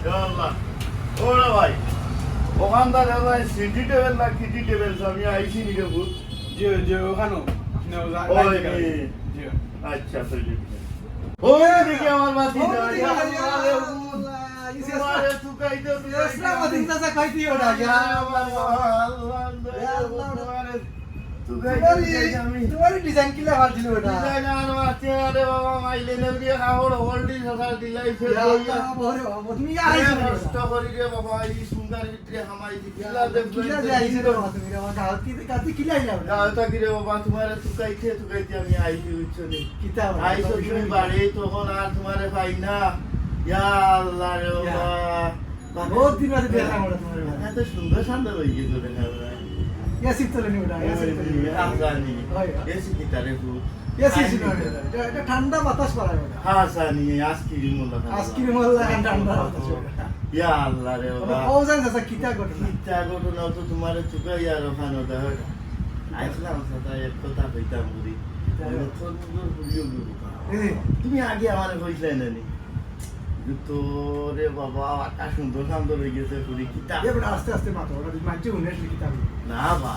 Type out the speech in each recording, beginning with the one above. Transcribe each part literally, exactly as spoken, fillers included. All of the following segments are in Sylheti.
ইয়া আল্লাহ। ওরে ভাই, ওখানটা দাদা সিটি টেবিল না কিটি টেবিল, আমি আইছি নি রে ভূত। জি, জি, ওখানো। না, ওই লাই রে। জি। আচ্ছা, আচ্ছা, জি। ওই দেখি আমার মাটি ওই যা, দেখি ইয়া আমার আল্লাহ রে মাটি। ভূত। আল্লাহ, ইসে তোমারে তুকাইতে, তুকাইতে ইসলাম আমি মাটি চাচা খাইতে ওটা, ইয়া আল্লাহ, আল্লাহ, ইয়া আল্লাহ, তোমারে তুকাইতে, তোমারে, তুকাইতে আমি। তোমারে ডিজাইন কিলা মারছিল ওটা? ডিজাইন আর মারছে, আরে বাবা, মাইলে নেবরিয়া কাপড়, হলডি সাদা দিলাই, ফের ইয়া দইয়া। আল্লাহ, ওরে বাবা, তুমি আরে আইছো না। নষ্ট করি রে বাবা, এই সুন্দর ভিতরে হামাই দিছি। কিলা দেখবে কিলা যে আইছো রে বাবা, তুমি রে বাবা, গাঁও কি, গাঁও কি কিলা আইলা ওটা? গাঁও থাকি রে বাবা, তোমারে তুকাইতে, তুকাইতে আমি আইছি, বুঝছো নি? কিতা বাবা, আইছো তুমি তুমি বাড়ি, তখন আর তোমারে পাই না। ইয়া আল্লাহ রে ইয়া। বাবা। বহুত দিন বাদে দেখলাম ওটা তোমার এবার। এত সুন্দর সুন্দর হয়ে গেছে দেখা যায়। এসি তো লেনি ওটা, এসি তো লেনি। হ্যাঁ, জানি। হয়, হয়। এসি কি তারে খুব? এসি ছিল না, এটা, এটা ঠান্ডা বাতাস পারা ওটা। হ্যাঁ, জানি, আইসক্রিম ওলা খাওয়া। আইসক্রিম ওলা ঠান্ডা বাতাস ওটা। ইয়া আল্লাহ রে ওটা বাবা। ও জানে চাচা, কিতা ঘটনা? কিতা ঘটনা তো তোমার চোখে আর ওখানে ওটা হয় না। আইসলাম চাচা, এক কথা কইতাম বুড়ি। তাই? মানে তোর মুখের বুড়িও বুড়ি। এ। তুমি আগে আমারে কইছিলে না নি? কিন্তু রে বাবা, আকাশ সুন্দর সুন্দর হয়ে গেছে, পুরি কিতা? এ বেটা, আস্তে আস্তে মাতো, ওটা যদি মানছে, উনি আসলে কিতা হবে? না বা,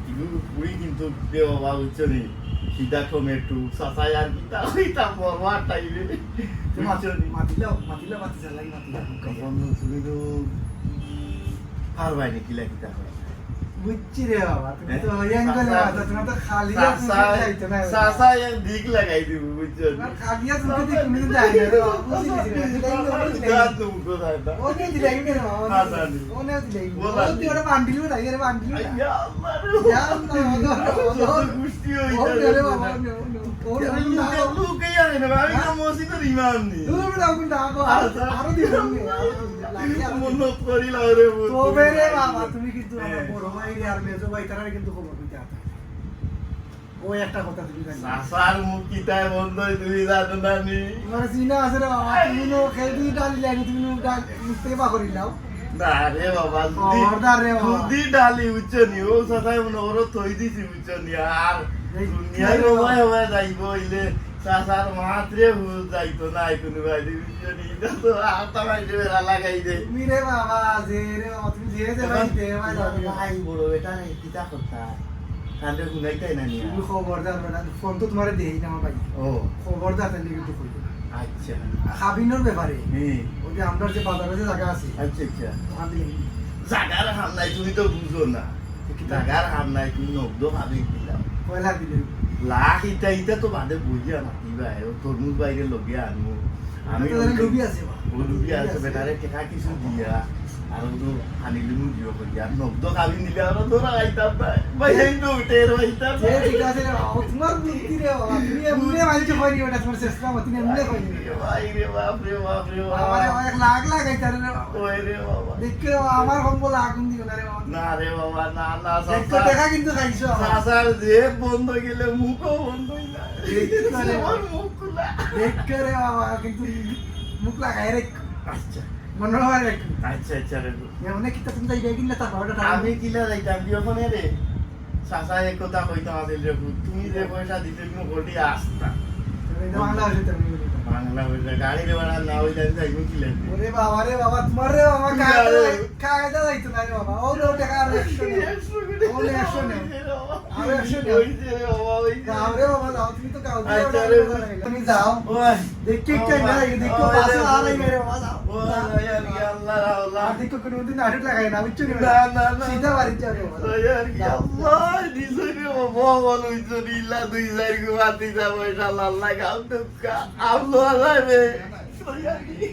কিন্তু পুরি কিন্তু রে বাবা, বুঝছো নি? সিধা টমেটো, চাচাই আর কিতা, ওইটা বড় টাইমে, বুঝছো নি? মাতিলাও, মাতিলাও, মাতি চালাই, মাতিলাও। তখন তুমি তো পারবাই নি, কিলা কিতা হয়। বুঝছি রে বাবা, তুমি তো হ্যাঁ? ওই অ্যাঙ্গেলে চাচা, মারো, তোমার তো খালি হাত চাচা, মুখে যাইতো না। চাচা এক দিক লাগাই দিব, বুঝছো? তোমার খালি হাত মুখে দিয়ে কোনোদিন যায় না রে বাবা, বুঝলি রে? দিলাই না, দিলাই না। জান তো মুখে যায় না। ও নিয়ে দিলাই না রে বাবা, ও নিয়ে দিলাই না। ও নিয়ে দিলাই না। ও না ও তুই ওটা বান্ডিল উঠা, এর বান্ডিল উঠা। ইয়া আল্লাহ রে। ইয়া আল্লাহ, ও না, ও না, ও না। ও না রে বাবা, ও না, ও না। ও না, ও না। লোকে, লোকে আর না, আমি তো মসজিদের ইমাম নি। দূর বেটা, ও না, ও আচ্ছা। আরো দিন, আরো দিন, আরো দিন। মনত করিলাও রে, মনত তবে রে করিলাও। বাবা, তুমি কিন্তু আমার হ্যাঁ। বড় ভাই রে আর মেজো ভাই, তারা কিন্তু খবর দিতে হাতে। ও একটা কথা তুমি জানো। চাচার মুখ কিতায় বন্ধ হয় তুমি জানো না নি? তোমার চিনা আছে রে বাবা, তুমি নো খেয়ে দিয়ে ডালি লাগে, তুমি নো ডাল মুখতে বা করি নাও। না রে বাবা, যদি, খবরদার রে বাবা। যদি ডালি উচ্চ নি, ও চাচায় মনে করো থই দিছি উচ্চ নি, আর এই দুনিয়ার এই হবায় হবায় যাইব, ইলে চাচার মাত্রে হুজ যাইতো না, কোনো বাইরে উচ্চ নি, এটা তো আর তো বাইরে বেড়া লাগাই দে। তুমি রে বাবা, যে রে বাবা, তুমি যে যে ভাই, যে ভাই যাও। ভাই বড় বেটা রে, কিতা কথা? তাহলে হুনাইতাই না নিয়া। তুমি খবরদার বেটা, ফোন তো তোমারে দেই না আমার ভাই। ও। খবরদার তাহলে কিন্তু কইও না। আচ্ছা। খাবিনোর ব্যাপারে। হুম। ওই যে আমরা যে বাজারে যে জায়গা আছে। আচ্ছা, আচ্ছা। ওখান থেকে জাগার হাম নাই, তুমি তো বুঝো না। তো কি জাগার হাম নাই, তুমি নগদ খাবি দিলাম। কয়লা দিলে। লাখ ইটা, ইটা তো বাদে বুঝিয়া না, কি ভাই, ও তরমুজ বাইরে লগে আনবো। আমি তো জানি ওই লুবি আছে বা। ও লুবি আছে, লুবি আছে। বেটারে টেকা কিছু দিয়া। আর ও তো আনিলে মুগিও করি, আর নগদ খাবি নিলে আমরা ধরা খাইতাম না। ভাই, এই তো টের হইতাম না। এ, ঠিক আছে রে বাবা, তোমার বুদ্ধি রে বাবা, তুমি এমনি মানতে পারি ওটা তোমার চেষ্টা মতো, তুমি এমনি করি। ভাই রে বাপ রে বাপ রে বাপ। বাবা রে, এক লাখ লাগাই তারে রে বাবা। ওই রে বাবা। দেখো রে বাবা, আমার কম্বল আগুন দিও না রে বাবা। না রে বাবা, না, না, দেখো, চাচা। দেখা কিন্তু খাইছো আমার। চাচার যে বন্ধ গেলে মুখও বন্ধ হইল। দেখো রে আমার বাবা। মুখ খোলা। দেখো রে বাবা, কিন্তু মুখ লাগাই রে। আচ্ছা। মনে হয় রে। আচ্ছা, আচ্ছা রে। এমনে কিতা তুমি যাইবে কিনা তা খবরটা আমি কিলা যাইতাম, দিও ফোনে রে। চাচা এক কথা কইতাম আছিল রে, তুমি যে পয়সা দিতে তুমি গলি আসতা। তুমি তো বাংলা হইছে তো আমি বলি। বাংলা হইছে, গাড়ি রে বাড়া না হইলে আমি যাইবো কি লাগবে? ওরে বাবা রে বাবা, তোমার রে বাবা, কি কায়দা, কায়দা যাইতো না রে বাবা। ও লো টাকা আর একশো নেই। একশো করে। ও লো একশো নেই। ওই যে রে বাবা। আরো একশো নেই। ওই যে রে বাবা, ওই যে। যাও রে বাবা, যাও, তুমি তো গাও দিয়ে আচ্ছা ওটা রে। করে লাগাইলা। তুমি যাও। ওই। দেখি ও কে ভাই, না, দেখো, ও বাসে ভাই। আর এই মেরে বাবা, যাও। ও ভাই, আর কি আল্লাহ, আল্লাহ। আর দেখো, কোনোদিন নাটক লাগাই না, বুঝছো নি? না, না, না। সিধা বাড়ি যাও রে বাবা। ওই আর কি যাও। আল্লাহ, দিছে রে বাবা, বল হইছে রে, ইলা দুই চাইর গো বাতি যাবো, ইনশাআল্লাহ, আল্লাহ গাও দুঃখা। আল্লাহ যাবে। ওই আর কি।